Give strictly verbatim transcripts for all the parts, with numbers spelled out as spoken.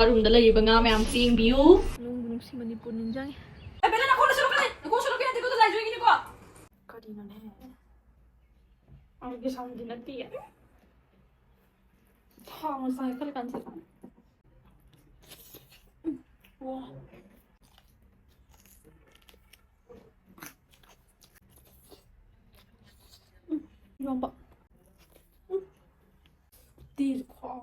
ꯕꯥꯠꯔꯨꯝꯗ ꯂꯩꯔꯤꯕ ꯉꯥ ꯃꯌꯥꯝꯁꯤ ꯌꯦꯡꯕꯤꯌꯨ꯫ ꯅꯨꯡꯕꯨ ꯅꯨꯡꯁꯤ ꯃꯅꯤꯄꯨꯔ ꯅꯤꯡꯁꯤꯡꯉꯤ꯫ ꯑꯦ, ꯕꯦꯂꯥ, ꯅꯈꯣꯡꯗ ꯁꯨꯔꯛꯀꯅꯤ, ꯅꯈꯣꯡ ꯁꯨꯔꯛꯀꯅꯤ, ꯑꯗꯨꯗ ꯂꯥꯏꯖꯣꯏꯒꯤꯅꯤꯀꯣ꯫ ꯀꯔꯤꯅꯣꯅꯦ? ꯑꯩꯒꯤ ꯁꯥꯎꯟꯗꯤ ꯅꯠꯇꯤꯌꯦ꯫ ꯊꯥꯎ ꯉꯁꯥꯏ ꯈꯜꯂ ꯀꯥꯟꯁꯤꯗ꯫ ꯋꯥ꯫ ꯏꯔꯣꯝꯕ꯫ ꯎꯇꯤꯁꯨ ꯈ꯭ꯋꯥꯎ꯫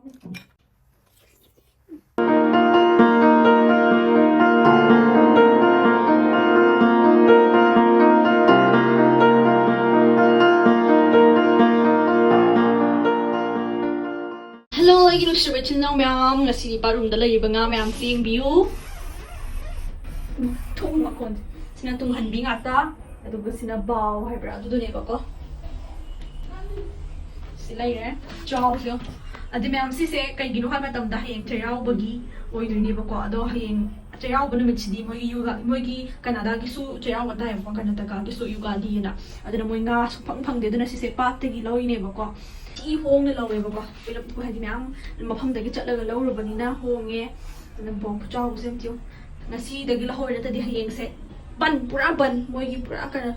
Hello, ꯑꯩꯒꯤ ꯅꯨꯡꯁꯤꯔꯕ ꯏꯆꯤꯜ ꯏꯅꯥꯎ ꯃꯌꯥꯝ, ꯉꯁꯤꯒꯤ ꯕꯥꯠꯔꯨꯝꯗ ꯂꯩꯔꯤꯕ ꯉꯥ ꯃꯌꯥꯝꯁꯤ ꯌꯦꯡꯕꯤꯌꯨ꯫ ꯊꯨꯝ ꯃꯈꯣꯟꯁꯦ꯫ ꯁꯤꯅ ꯇꯨꯡꯍꯟꯕꯤ ꯉꯥꯛꯇ, ꯑꯗꯨꯒ ꯁꯤꯅ ꯕꯥꯎ ꯍꯥꯏꯕ꯭ꯔꯥ, ꯑꯗꯨꯗꯨꯅꯦꯕꯀꯣ꯫ ꯁꯤ ꯂꯩꯔꯦ, ꯆꯥꯎꯁꯦ꯫ ꯑꯗꯨ ꯃꯌꯥꯝ ꯁꯤꯁꯦ ꯀꯩꯒꯤꯅꯣ ꯍꯥꯏꯕ ꯃꯇꯝꯗ ꯍꯌꯦꯡ ꯆꯩꯔꯥꯎꯕꯒꯤ ꯑꯣꯏꯗꯣꯏꯅꯦꯕꯀꯣ꯫ ꯑꯗꯣ ꯍꯌꯦꯡ ꯆꯩꯔꯥꯎꯕ ꯅꯨꯃꯤꯠꯁꯤꯗꯤ ꯃꯣꯏꯒꯤ ꯌꯨꯒ-, ꯃꯣꯏꯒꯤ ꯀꯅꯥꯗꯥꯒꯤꯁꯨ ꯆꯩꯔꯥꯎꯕ ꯇꯥꯏꯌꯦꯕꯀꯣ, ꯀꯔꯅꯥꯇꯀꯥꯒꯤꯁꯨ ꯌꯨꯒꯥꯗꯤꯅ꯫ ꯑꯗꯨꯅ ꯃꯣꯏ ꯉꯥ ꯁꯨꯡꯐꯪ ꯐꯪꯗꯦ꯫ ꯑꯗꯨꯅ ꯁꯤꯁꯦ ꯄꯥꯠꯇꯒꯤ ꯂꯧꯔꯤꯅꯦꯕꯀꯣ꯫ ꯊꯤ ꯍꯣꯡꯅ ꯂꯧꯋꯦꯕꯀꯣ꯫ ꯄꯨꯂꯞ ꯍꯥꯏꯗꯤ ꯃꯌꯥꯝ ꯃꯐꯝꯗꯒꯤ ꯆꯠꯂꯒ ꯂꯧꯔꯨꯕꯅꯤꯅ ꯍꯣꯡꯉꯦ꯫ ꯑꯗꯨꯅ ꯕꯣꯡ ꯈꯨꯆꯥꯎꯁꯦ ꯑꯝꯇ ꯌꯦꯡꯉꯨ꯫ ꯉꯁꯤꯗꯒꯤ ꯂꯧꯍꯧꯔꯦ, ꯅꯠꯇ꯭ꯔꯗꯤ ꯍꯌꯦꯡꯁꯦ ꯕꯟ, ꯄꯨꯔꯥ ꯕꯟ꯫ ꯃꯣꯏꯒꯤ ꯄꯨꯔꯥ ꯀꯩꯅꯣ,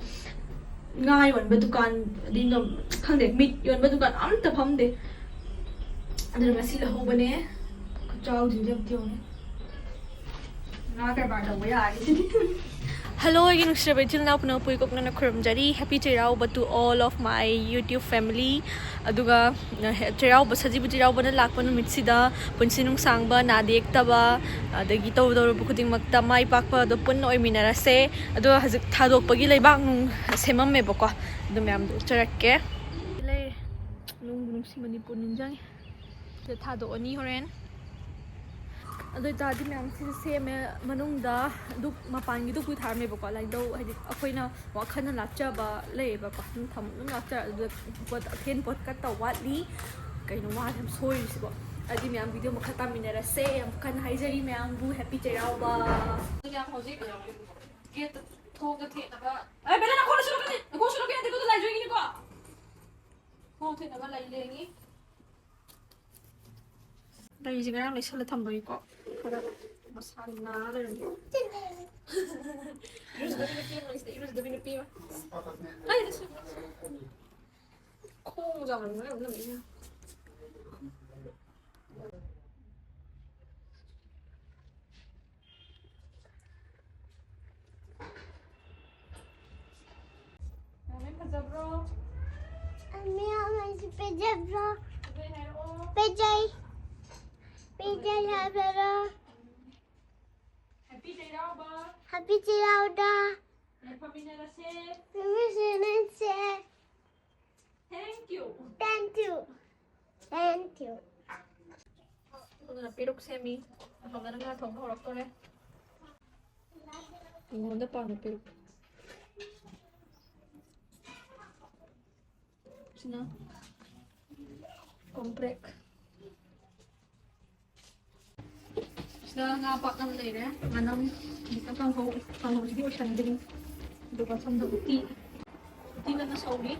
ꯉꯥ ꯌꯣꯟꯕ ꯗꯨꯀꯥꯟ, ꯑꯗꯩ ꯉꯝ-, ꯈꯪꯗꯦ, ꯃꯤꯠ ꯌꯣꯟꯕ ꯗꯨꯀꯥꯟ ꯑꯝꯇ ꯐꯝꯗꯦ꯫ ꯑꯗꯨꯅ ꯉꯁꯤ ꯂꯧꯍꯧꯕꯅꯦ꯫ ꯈꯨꯆꯥꯎꯁꯤꯡꯁꯦ ꯑꯝꯇ ꯌꯦꯡꯉꯨꯅꯦ꯫ ꯉꯥ ꯀꯔꯕꯥꯔ ꯇꯧꯕ ꯌꯥꯔꯦ ꯁꯤꯗꯤ꯫ Hello, ꯑꯩꯒꯤ ꯅꯨꯡꯁꯤꯔꯕ ꯏꯆꯤꯜ ꯏꯅꯥꯎ ꯄꯨꯝꯅꯃꯛꯄꯨ ꯏꯀꯣꯛꯅꯅ ꯈꯨꯔꯨꯝꯖꯔꯤ꯫ Happy Cheiraoba to all of my YouTube family꯫ ꯑꯗꯨꯒ, ꯑ, ꯆꯩꯔꯥꯎꯕ, ꯁꯖꯤꯕꯨ ꯆꯩꯔꯥꯎꯕꯅ ꯂꯥꯛꯄ ꯅꯨꯃꯤꯠꯁꯤꯗ ꯄꯨꯟꯁꯤ ꯅꯨꯡꯁꯥꯡꯕ, ꯅꯥꯗ ꯌꯦꯛꯇꯕ, ꯑꯗꯒꯤ ꯇꯧꯔꯨ ꯇꯧꯔꯨꯕ ꯈꯨꯗꯤꯡꯃꯛꯇ ꯃꯥꯏ ꯄꯥꯛꯄ ꯑꯗꯣ ꯄꯨꯟꯅ ꯑꯣꯏꯃꯤꯟꯅꯔꯁꯦ꯫ ꯑꯗꯣ ꯍꯧꯖꯤꯛ ꯊꯥꯗꯣꯛꯄꯒꯤ ꯂꯩꯕꯥꯛ ꯅꯨꯡ ꯁꯦꯝꯃꯝꯃꯦꯕꯀꯣ, ꯑꯗꯨ ꯃꯌꯥꯝꯗꯣ ꯎꯠꯆꯔꯛꯀꯦ꯫ ꯂꯩ, ꯅꯨꯡꯕꯨ ꯅꯨꯡꯁꯤ ꯃꯅꯤꯄꯨꯔ ꯅꯤꯡꯁꯤꯡꯉꯤ꯫ ꯁꯤꯗ ꯊꯥꯗꯣꯛꯑꯅꯤ ꯍꯣꯔꯦꯟ꯫ ꯑꯗꯨ ꯑꯣꯏꯇꯥꯔꯗꯤ ꯃꯌꯥꯝ ꯁꯤꯁꯨ ꯁꯦꯝꯃꯦ꯫ ꯃꯅꯨꯡꯗ ꯙꯨꯞ, ꯃꯄꯥꯟꯒꯤ ꯙꯨꯞꯄꯨꯗꯤ ꯊꯥꯔꯝꯃꯦꯕꯀꯣ, ꯂꯥꯏꯙꯧ, ꯍꯥꯏꯗꯤ ꯑꯩꯈꯣꯏꯅ ꯋꯥꯈꯜꯅ ꯂꯥꯠꯆꯕ ꯂꯩꯌꯦꯕꯀꯣ, ꯑꯗꯨꯝ ꯊꯝ-, ꯑꯗꯨꯝ ꯂꯥꯠꯆ-, ꯑꯗꯨꯗ ꯄꯣꯠ, ꯑꯊꯦꯟ ꯄꯣꯠ ꯀꯠꯇ ꯋꯥꯠꯂꯤ꯫ ꯀꯩꯅꯣ ꯃꯥ ꯌꯥꯝ ꯁꯣꯏꯔꯤꯁꯤꯕꯣ? ꯑꯗꯨꯗꯤ ꯃꯌꯥꯝ ꯚꯤꯗꯤꯑꯣ ꯃꯈꯥ ꯇꯥꯃꯤꯟꯅꯔꯁꯦ꯫ ꯌꯥꯝ ꯀꯟꯅ ꯍꯥꯏꯖꯔꯤ ꯃꯌꯥꯝꯕꯨ꯫ Happy ꯆꯩꯔꯥꯎꯕ꯫ ꯃꯌꯥꯝ ꯍꯧꯖꯤꯛ ꯒꯦꯠꯇ, ꯊꯣꯡꯗ ꯊꯦꯠꯅꯕ꯫ ꯑꯦ, ꯕꯦꯂꯥ, ꯅꯈꯣꯡꯗ ꯁꯨꯔꯛꯀꯅꯤ꯫ ꯅꯈꯣꯡ ꯁꯨꯔꯛꯀꯅꯤ, ꯑꯗꯨꯗ ꯂꯥꯏꯖꯣꯏꯒꯤꯅꯤꯀꯣ꯫ ꯈꯣꯡ ꯊꯦꯠꯅꯕ ꯂꯩ ꯂꯦꯡꯉꯤ꯫ ꯂꯩꯁꯦ ꯉꯔꯥꯡ ꯂꯩꯁꯜꯂ ꯊꯝꯕꯒꯤꯀꯣ, ꯈꯔ ꯃꯁꯥ ꯅꯥ ꯂꯩꯔꯝꯃꯦ꯫ ꯏꯔꯨꯖꯗꯕꯤ ꯅꯨꯄꯤ ꯑꯃ ꯂꯩꯁꯤꯗ, ꯏꯔꯨꯖꯗꯕꯤ ꯅꯨꯄꯤ ꯑꯃ꯫ ꯍꯥꯏ, ꯑꯗꯨꯁꯨ ꯈꯣꯡ ꯆꯥꯎꯍꯟꯕ ꯌꯥꯝ ꯅꯝꯃꯛꯏꯅ꯫ ꯃꯌꯥꯝ ꯐꯖꯕ꯭ꯔꯣ? ꯃꯌꯥꯝ ꯑꯩꯁꯨ ꯄꯤꯖꯕ꯭ꯔꯣ? ꯐꯖꯩ ꯍꯥꯏꯔꯛꯑꯣ꯫ ꯄꯤꯖꯩ꯫ ꯄꯤꯖꯩ ꯍꯥꯏꯕꯔꯣ? Happy Cheiraoba. Happy Cheiraoba. ꯌꯥꯏꯐꯃꯤꯟꯅꯔꯁꯦ꯫ ꯌꯥꯏꯐꯃꯤꯟꯅꯔꯁꯦ꯫ Thank you. Thank you. Thank you. ꯑꯗꯨꯅ ꯄꯦꯔꯨꯛ ꯁꯦꯝꯃꯤ꯫ ꯑꯁꯣꯝꯗꯅ ꯉꯥ ꯊꯣꯡꯕ ꯍꯧꯔꯛꯇꯣꯔꯦ꯫ ꯑꯩꯉꯣꯟꯗ ꯄꯥꯝꯃꯦ ꯄꯦꯔꯨꯛ꯫ ꯁꯤꯅ ꯀꯣꯝꯄ꯭ꯔꯦꯛ꯫ ꯁꯤꯗ ꯉꯥ ꯄꯥꯛꯅꯝ ꯂꯩꯔꯦ, ꯉꯥꯅꯝ, ꯑꯗꯨꯒ ꯀꯥꯡꯍꯧ, ꯀꯥꯡꯍꯧꯁꯤꯗꯤ ꯑꯣꯏꯁꯟꯗ꯭ꯔꯤ꯫ ꯑꯗꯨꯒ ꯁꯣꯝꯗ ꯎꯇꯤ, ꯎꯇꯤ ꯀꯟꯅ ꯁꯧꯔꯤ꯫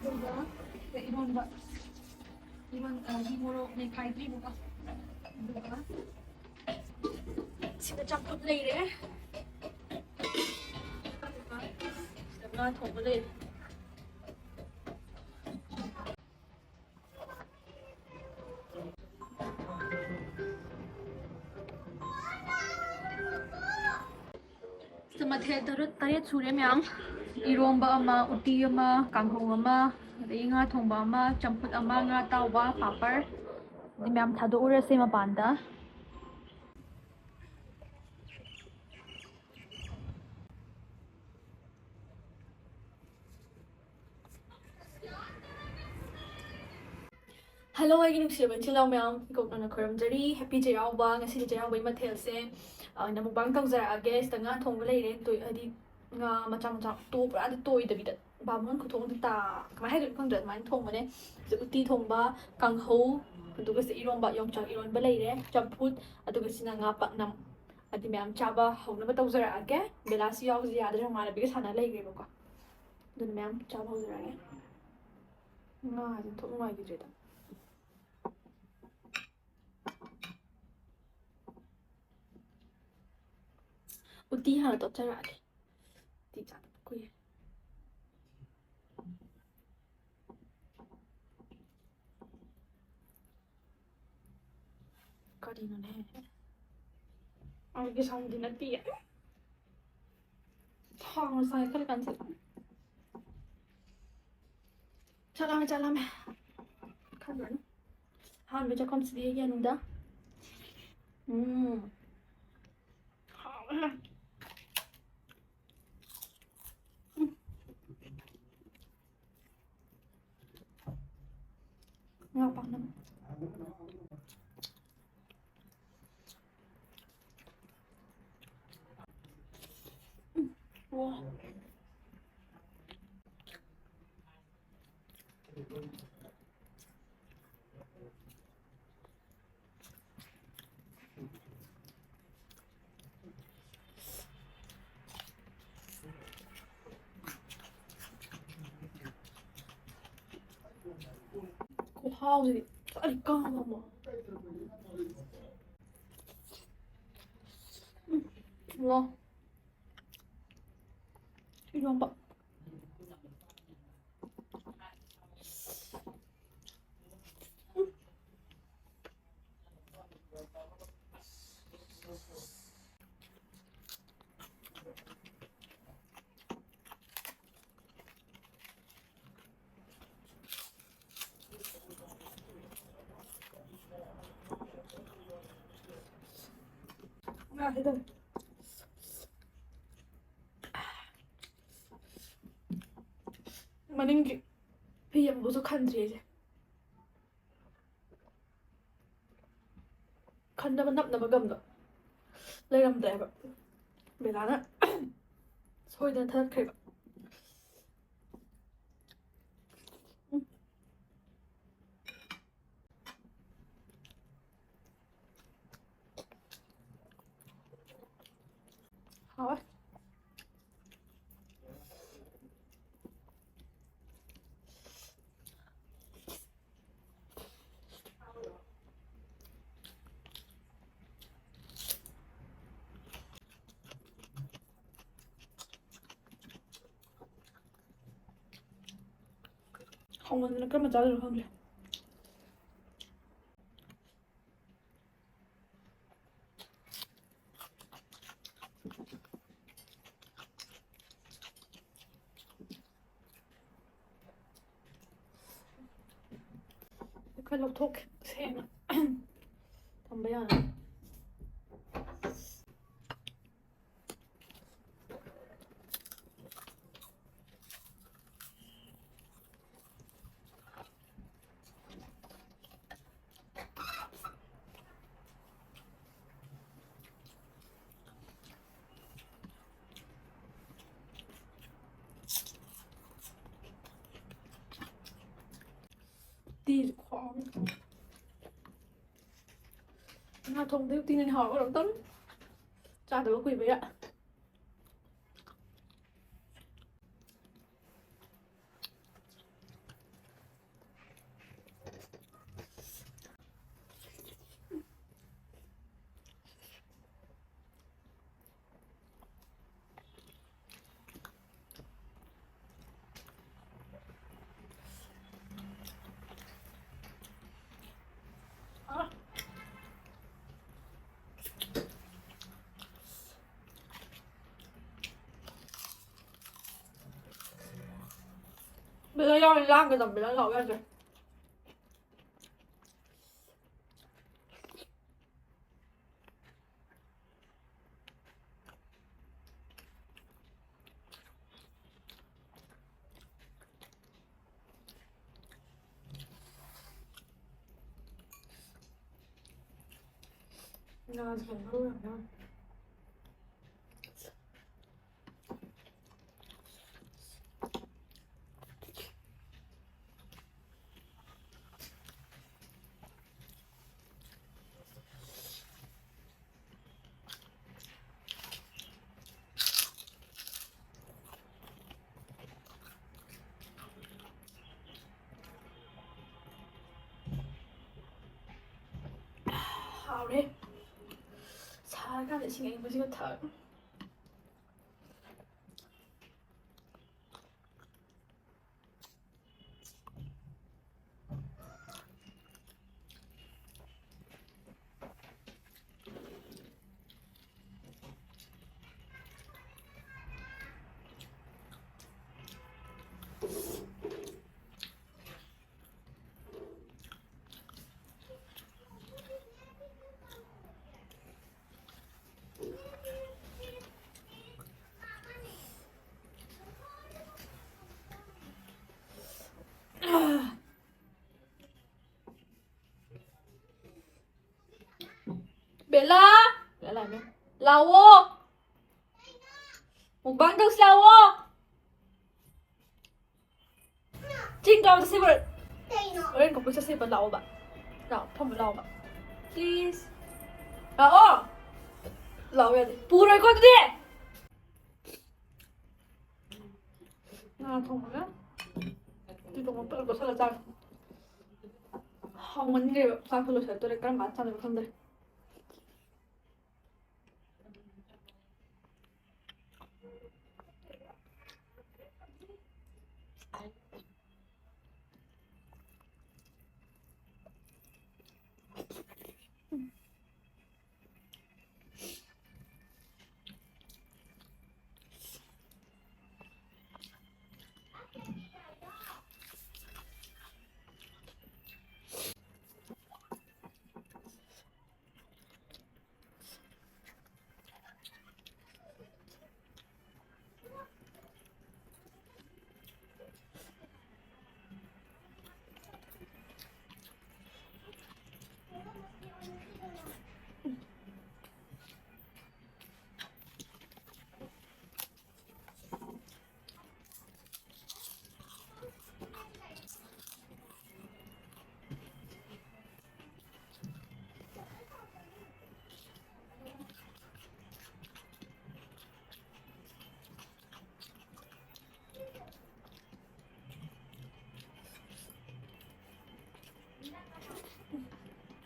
ꯑꯗꯨꯒ ꯏꯔꯣꯟꯕ, ꯏꯔꯣꯟ-, ꯑ, ꯃꯣꯔꯣꯛ ꯃꯦꯠꯈꯥꯏꯗ꯭ꯔꯤꯕꯀꯣ꯫ ꯑꯗꯨꯒ ꯁꯤꯗ ꯆꯝꯐꯨꯠ ꯂꯩꯔꯦ꯫ ꯑꯗꯨꯒ ꯁꯤꯗ ꯉꯥ ꯊꯣꯡꯕ ꯂꯩꯔꯦ꯫ ꯁꯤꯗ ꯃꯊꯦꯜ ꯇꯔꯨꯛ ꯇꯔꯦꯠ ꯁꯨꯔꯦ ꯃꯌꯥꯝ꯫ ꯏꯔꯣꯝꯕ ꯑꯃ, ꯎꯇꯤ ꯑꯃ, ꯀꯥꯡꯍꯧ ꯑꯃ, ꯑꯗꯒꯤ ꯉꯥ ꯊꯣꯡꯕ ꯑꯃ, ꯆꯝꯐꯨꯠ ꯑꯃ, ꯉꯥ ꯑꯇꯥꯎꯕ, ꯄꯥꯄꯔ꯫ ꯑꯗꯩ ꯃꯌꯥꯝ ꯊꯥꯗꯣꯛꯎꯔꯁꯦ ꯃꯄꯥꯟꯗ꯫ ꯍꯜꯂꯣ, ꯑꯩꯒꯤ ꯅꯨꯡꯁꯤꯔꯕ ꯏꯆꯤꯜ ꯏꯅꯥꯎ ꯃꯌꯥꯝ, ꯏꯀꯣꯛꯅꯅ ꯈꯣꯏꯔꯝꯖꯔꯤ꯫ Happy ꯆꯩꯔꯥꯎꯕ꯫ ꯉꯁꯤꯗꯤ ꯆꯩꯔꯥꯎꯕꯒꯤ ꯃꯊꯦꯜꯁꯦ, ꯑ, ꯑꯩꯅ mukbang ꯇꯧꯖꯔꯛꯑꯒꯦ꯫ ꯁꯤꯗ ꯉꯥ ꯊꯣꯡꯕ ꯂꯩꯔꯦ, ꯇꯣꯏ-, ꯍꯥꯏꯗꯤ ꯉꯥ ꯃꯆꯥ ꯃꯆꯥ ꯇꯣ-, ꯄꯨꯔꯥꯗꯤ ꯇꯣꯏꯗꯕꯤꯗ, ꯕꯥꯃꯣꯟ ꯈꯨꯊꯣꯡꯗꯤ ꯇꯥ-, ꯀꯃꯥꯏꯅ ꯍꯥꯏꯗꯣꯏꯅꯣ ꯈꯪꯗ꯭ꯔꯦ, ꯑꯗꯨꯃꯥꯏꯅ ꯊꯣꯡꯕꯅꯦ꯫ ꯁꯤꯗ ꯎꯇꯤ ꯊꯣꯡꯕ, ꯀꯥꯡꯍꯧ, ꯑꯗꯨꯒ ꯁꯤꯗ ꯏꯔꯣꯝꯕ, ꯌꯣꯡꯆꯥꯛ ꯏꯔꯣꯟꯕ ꯂꯩꯔꯦ, ꯆꯝꯐꯨꯠ, ꯑꯗꯨꯒ ꯁꯤꯅ ꯉꯥ ꯄꯥꯛꯅꯝ꯫ ꯑꯗꯨ ꯃꯌꯥꯝ ꯆꯥꯕ ꯍꯧꯅꯕ ꯇꯧꯖꯔꯛꯑꯒꯦ꯫ ꯕꯦꯂꯥꯁꯤ ꯌꯥꯎꯕꯁꯤ ꯌꯥꯗ꯭ꯔꯦ, ꯃꯃꯥꯟꯅꯕꯤꯒ ꯁꯥꯟꯅ ꯂꯩꯈ꯭ꯔꯦꯕꯀꯣ꯫ ꯑꯗꯨꯅ ꯃꯌꯥꯝ ꯆꯥꯕ ꯍꯧꯖꯔꯛꯑꯒꯦ꯫ ꯉꯥꯁꯦ ꯊꯣꯛ ꯅꯨꯡꯉꯥꯏꯈꯤꯗ꯭ꯔꯦꯗ꯫ ꯎꯇꯤ ꯍꯥꯟꯅ ꯇꯣꯠꯆꯔꯛꯑꯒꯦ꯫ ꯎꯇꯤ ꯆꯥꯗꯕ ꯀꯨꯏꯔꯦ꯫ ꯀꯔꯤꯅꯣꯅꯦ? ꯑꯩꯒꯤ ꯁꯥꯎꯟꯗꯤ ꯅꯠꯇꯤꯌꯦ꯫ ꯊꯥꯎ ꯉꯁꯥꯏ ꯈꯜꯂ ꯀꯥꯟꯁꯤꯗ꯫ ꯆꯥꯛ ꯂꯥꯝꯃꯦ, ꯆꯥꯛ ꯂꯥꯝꯃꯦ꯫ ꯈꯜꯂꯨꯔꯅꯨ꯫ ꯑꯍꯥꯟꯕ ꯆꯥꯛꯈꯨꯝꯁꯤꯗꯤ ꯑꯩꯒꯤ ꯑꯅꯨꯗ꯫ ꯎꯝ꯫ ꯍꯥꯎꯋꯦ꯫ ꯎꯝ꯫ ꯉꯥ ꯄꯥꯛꯅꯝ꯫ ꯎꯝ꯫ ꯋꯥ꯫ ꯈꯨꯍꯥꯎꯁꯤꯗꯤ ꯀꯔꯤ ꯀꯥꯡꯉꯝꯃꯣ꯫ ꯎꯝ꯫ ꯋꯥ꯫ ꯏꯔꯣꯝꯕ꯫ ꯉꯥꯁꯤꯗ ꯃꯅꯤꯡꯒꯤ ꯐꯤ ꯑꯃꯕꯨꯁꯨ ꯈꯟꯗ꯭ꯔꯤ ꯑꯩꯁꯦ꯫ ꯈꯟꯅꯕ ꯅꯞꯅꯕ ꯒꯝꯗꯣ ꯂꯩꯔꯝꯗ꯭ꯔꯦꯕ꯫ ꯕꯦꯂꯥꯅ ꯁꯣꯏꯗꯅ ꯊꯠꯈ꯭ꯔꯦꯕ꯫ ꯎꯝ꯫ ꯍꯥꯎꯋꯦ꯫ ꯍꯥꯎꯃꯟꯗꯅ ꯀꯔꯝꯕ ꯆꯥꯗꯣꯏꯅꯣ ꯈꯪꯗ꯭ꯔꯦ꯫ ꯈꯔ ꯂꯧꯊꯣꯛꯀꯦ ꯁꯦꯡꯅ ꯊꯝꯕ ꯌꯥꯅꯕ꯫ ꯎꯇꯤꯁꯨ ꯈ꯭ꯋꯥꯎ ꯉꯥ ꯊꯣꯡꯕꯗꯩ ꯎꯇꯤꯅ ꯍꯦꯟꯅ ꯍꯥꯎꯔꯝꯗꯧꯅꯤ꯫ ꯆꯥꯗꯕ ꯀꯨꯏꯕꯩꯔꯥ꯫ ꯕꯦꯂꯦꯟ ꯌꯥꯎꯔꯗꯤ ꯂꯥꯡꯒꯗꯕ, ꯕꯦꯂꯦꯟ ꯌꯥꯎꯕ ꯌꯥꯗ꯭ꯔꯦ꯫ ꯉꯥꯁꯦ ꯀꯩꯅꯣ ꯇꯧꯔꯝꯃꯦ꯫ ꯍꯥꯎꯔꯦ꯫ ꯁꯥꯔꯀꯥꯟꯗ ꯏꯁꯤꯡ ꯑꯏꯪꯕꯁꯤꯒ ꯊꯛ-, ꯕꯦꯂꯥ! ꯕꯦꯂꯥ ꯂꯥꯛꯑꯦ꯫ ꯂꯥꯛꯑꯣ! ꯃꯨꯛꯕꯥꯡ ꯇꯧꯁꯤ ꯂꯥꯛꯑꯣ! ꯆꯤꯡ ꯀꯥꯕ ꯆꯠꯁꯦꯕ! ꯀꯩꯅꯣ? ꯍꯣꯔꯦꯟ ꯀꯣꯏꯕ ꯆꯠꯁꯦꯕ, ꯂꯥꯛꯑꯣꯕ꯫ ꯂꯥꯛꯑꯣ, ꯐꯝꯕ ꯂꯥꯛꯑꯣꯕ꯫ Please. ꯂꯥꯛꯑꯣ! ꯂꯥꯛꯑꯣ ꯌꯥꯗꯦ꯫ ꯄꯨꯔꯣꯏꯀꯣ ꯑꯗꯨꯗꯤ! ꯉꯥ ꯊꯣꯡꯕꯒ ꯎꯇꯤ ꯊꯣꯡꯕ ꯄꯨꯂꯞ ꯇꯣꯠꯁꯜꯂ ꯆꯥꯔꯣ꯫ ꯍꯥꯎꯃꯟꯈ꯭ꯔꯦꯕ꯫ ꯆꯥꯛꯁꯨ ꯂꯣꯏꯁꯤꯜꯂꯛꯇꯣꯔꯦ꯫ ꯀꯔꯝ ꯀꯥꯟꯗ ꯆꯥꯗꯣꯏꯅꯣ ꯈꯪꯗ꯭ꯔꯦ꯫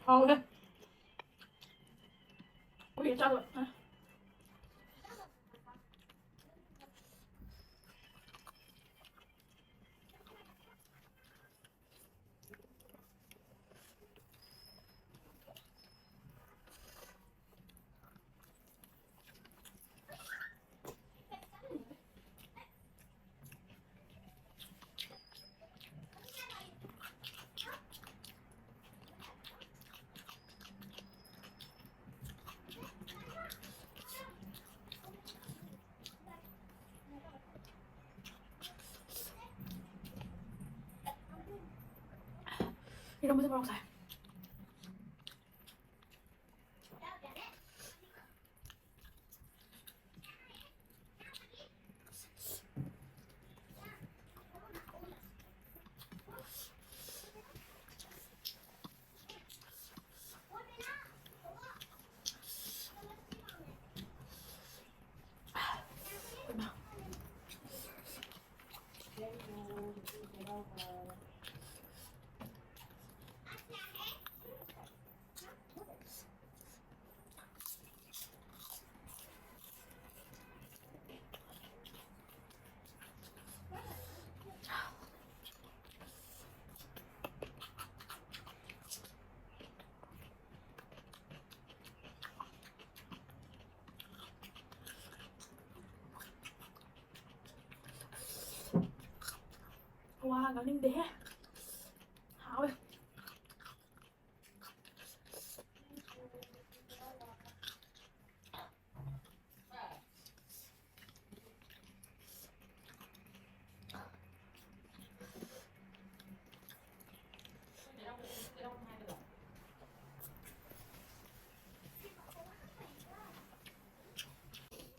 ꯍꯥꯎꯔꯦ꯫ ꯀꯨꯏꯔꯦ ꯆꯥꯗꯕ꯫ ꯏꯔꯣꯝꯕꯁꯦ ꯃꯣꯔꯣꯛ ꯁꯥꯏ꯫ ꯋꯥ ꯉꯥꯡꯅꯤꯡꯗꯦꯍꯦ꯫ ꯍꯥꯎꯋꯦ꯫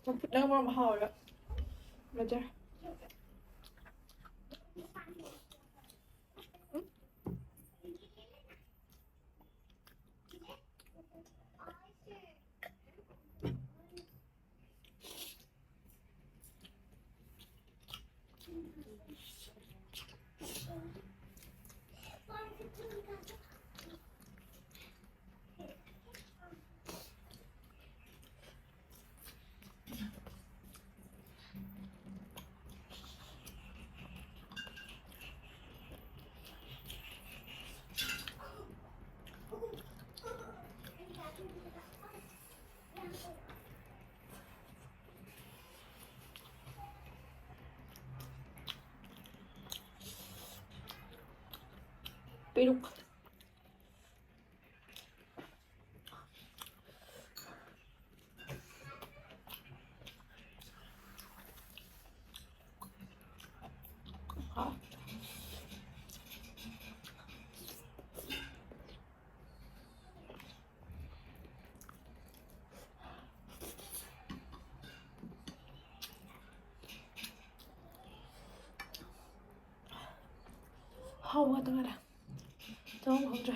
ꯆꯝꯐꯨꯠꯅ ꯃꯔꯣꯝ ꯍꯥꯎꯔꯦ꯫ ꯕꯖꯥꯔ꯫ ꯄꯦꯔꯨꯛ꯫ ꯍꯥꯎꯕ ꯉꯥꯛꯇ ꯉꯥꯏꯔꯦ꯫ ꯆꯥꯐꯝ ꯈꯪꯗ꯭ꯔꯦ꯫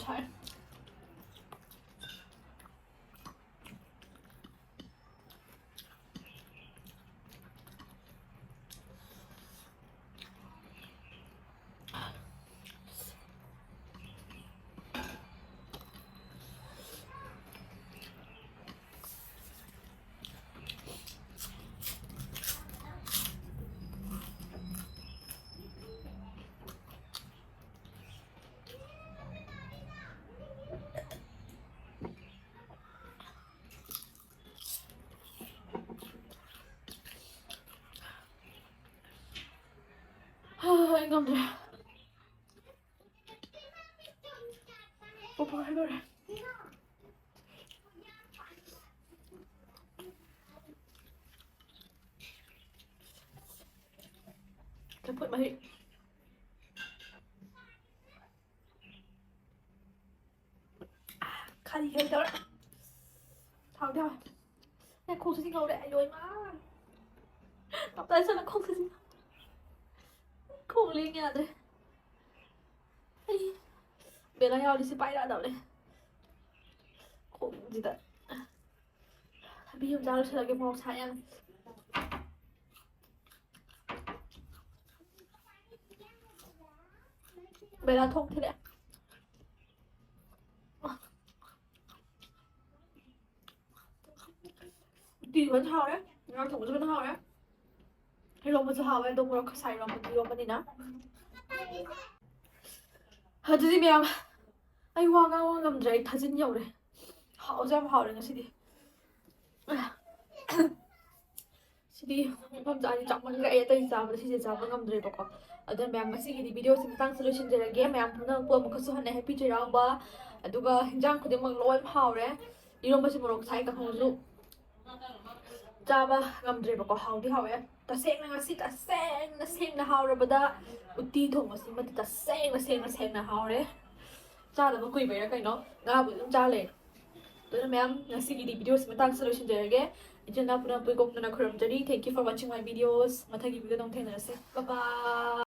ꯁꯥꯏ꯫ ꯍꯥ, ꯑꯩ ꯉꯝꯗ꯭ꯔꯦ꯫ ꯄꯣꯛꯄ ꯂꯣꯏꯔꯦ꯫ ꯂꯐꯣꯏ ꯃꯍꯤ꯫ ꯈꯥꯔꯤ ꯈꯥꯔꯤ ꯇꯧꯔꯦ꯫ ꯍꯥꯎꯗꯤ ꯍꯥꯎꯋꯦ꯫ ꯑꯦ, ꯈꯣꯡꯁꯤꯗꯤ ꯉꯧꯔꯦ꯫ ꯑꯩ ꯂꯣꯏ ꯃꯥ꯫ ꯇꯞꯇꯥꯏ ꯆꯠꯂ ꯈꯣꯡꯁꯤꯗꯤ꯫ ꯈꯣꯡ ꯂꯦꯡ ꯌꯥꯗ꯭ꯔꯦ꯫ ꯑꯩ ꯕꯦꯂꯥ ꯌꯥꯎꯔꯤꯁꯤ ꯄꯥꯏꯔꯛꯑꯗꯕꯅꯦ꯫ ꯈꯣꯡꯁꯤꯗ꯫ ꯊꯕꯤ ꯑꯃ ꯆꯥꯔꯨꯁꯤꯔꯒꯦ, ꯃꯣꯔꯣꯛ ꯁꯥꯏ ꯌꯥꯝ꯫ ꯕꯦꯂꯥ ꯊꯣꯛꯈꯤꯔꯦ꯫ ꯎꯇꯤꯁꯨ ꯐꯖꯅ ꯍꯥꯎꯔꯦ, ꯉꯥ ꯊꯣꯡꯕꯁꯨ ꯐꯖꯅ ꯍꯥꯎꯔꯦ, ꯏꯔꯣꯝꯕꯁꯨ ꯍꯥꯎꯋꯦ, ꯑꯗꯣ ꯃꯣꯔꯣꯛ ꯈꯁꯥ ꯏꯔꯣꯝꯕꯗꯤ ꯏꯔꯣꯝꯕꯅꯤꯅ꯫ ꯑꯗꯨꯗꯤ ꯃꯌꯥꯝ, ꯑꯩ ꯋꯥ ꯉꯥꯡꯕ ꯉꯝꯗ꯭ꯔꯦ, ꯑꯩ ꯊꯥꯖꯤꯟ ꯌꯧꯔꯦ꯫ ꯍꯥꯎꯁꯨ ꯌꯥꯝ ꯍꯥꯎꯔꯦ ꯉꯁꯤꯗꯤ꯫ ꯁꯤꯗꯤ ꯃꯐꯝ ꯆꯥꯗꯤ ꯆꯥꯎꯃꯟꯈ꯭ꯔꯦ, ꯑꯩ ꯑꯇꯩ ꯆꯥꯕꯗ ꯁꯤꯁꯦ ꯆꯥꯕ ꯉꯝꯗ꯭ꯔꯦꯕꯀꯣ꯫ ꯑꯗꯨꯅ ꯃꯌꯥꯝ, ꯉꯁꯤꯒꯤꯗꯤ ꯚꯤꯗꯤꯑꯣꯁꯤ ꯃꯇꯥꯡꯁꯤꯗ ꯂꯣꯏꯁꯤꯟꯖꯔꯒꯦ꯫ ꯃꯌꯥꯝ ꯄꯨꯝꯅꯃꯛꯄꯨ ꯑꯃꯨꯛꯀꯁꯨ ꯍꯟꯅ Happy ꯆꯩꯔꯥꯎꯕ꯫ ꯑꯗꯨꯒ ꯍꯤꯟꯖꯥꯡ ꯈꯨꯗꯤꯡꯃꯛ ꯂꯣꯏ ꯍꯥꯎꯔꯦ꯫ ꯏꯔꯣꯝꯕꯁꯤ ꯃꯣꯔꯣꯛ ꯁꯥꯏ, ꯀꯥꯡꯍꯧꯁꯨ ꯆꯥꯕ ꯉꯝꯗ꯭ꯔꯦꯕꯀꯣ꯫ ꯍꯥꯎꯗꯤ ꯍꯥꯎꯋꯦ꯫ ꯇꯁꯦꯡꯅ ꯉꯁꯤ ꯇꯁꯦꯡꯅ ꯁꯦꯡꯅ ꯍꯥꯎꯔꯕꯗ ꯎꯇꯤ ꯊꯣꯡꯕꯁꯤꯃꯗꯤ ꯇꯁꯦꯡꯅ ꯁꯦꯡꯅ ꯁꯦꯡꯅ ꯍꯥꯎꯔꯦ꯫ ꯆꯥꯗꯕ ꯀꯨꯏꯕꯩꯔꯥ ꯀꯩꯅꯣ ꯉꯥꯕꯨꯗꯤ ꯑꯗꯨꯝ ꯆꯥ ꯂꯩꯔꯦ꯫ ꯑꯗꯨꯅ ꯃꯌꯥꯝ, ꯉꯁꯤꯒꯤꯗꯤ ꯚꯤꯗꯤꯑꯣꯁꯤ ꯃꯇꯥꯡꯁꯤꯗ ꯂꯣꯏꯁꯤꯟꯖꯔꯒꯦ꯫ ꯏꯆꯤꯟ ꯏꯅꯥꯎ ꯄꯨꯝꯅꯃꯛꯄꯨ ꯀꯣꯛꯅꯅ ꯈꯨꯔꯨꯝꯖꯔꯤ꯫ Thank you for watching my videos. ꯃꯊꯪꯒꯤ ꯚꯤꯗꯤꯑꯣꯗ ꯑꯃꯨꯛ ꯊꯦꯡꯅꯔꯁꯦ꯫ Bye bye.